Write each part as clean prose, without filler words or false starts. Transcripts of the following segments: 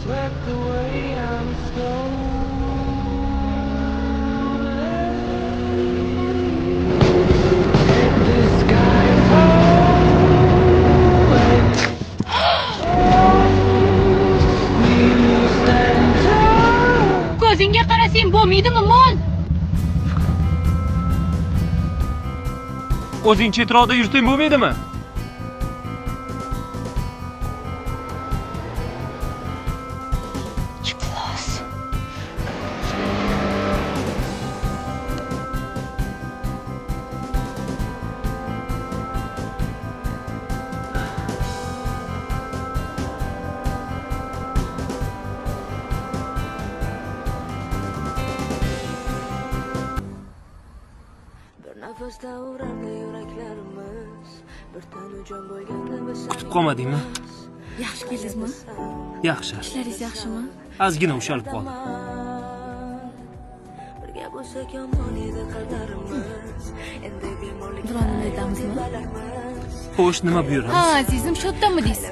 Swept away, I'm stolen. Let the sky fall and we will stand tall. Ko'zingga qarasang bo'lmaydimi, mol? O'zing chetroqda yursang bo'lmaydimi? Iflos. Bir nafasda urardi yuraklarimiz, bir tanu jon bo'lganda biz. Kutib qolmadingmi? Yaxshi keldingizmi? Yaxshi. Ishlaringiz yaxshimi? Ozgina ushalib qoldi. Birga bo'lsak yomon edi qalblarimiz, endi bemorlik Biron nima aytamizmi? Xo'sh, nima buyuramiz? Ha, azizim, shu yerdamidingiz?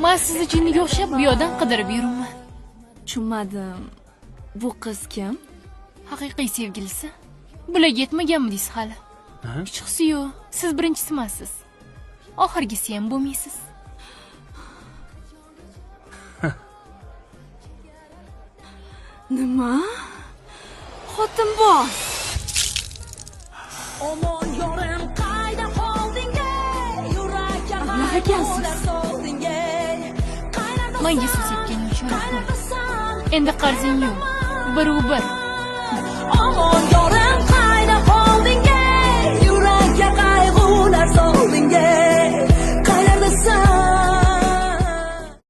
Man sizni jinniga o'xshab bu yoqdan qidirib yuribman. Tushunmadim. Bu qiz kim? Haqiqiy sevgilisi. Bularga yetmaganmidingiz hali? Ha? Hechqisi yo'q. Siz birinchisi emassiz. Oxirgisi ham bo'lmaysiz. Nima? Xotin bor. Omon yorim, qayda qolding ey? Yurak Ablah ekansiz. solding ey. Menga suv sepganing uchun rahmat. Endi qarzing yo'q. Bir u bir. Omon.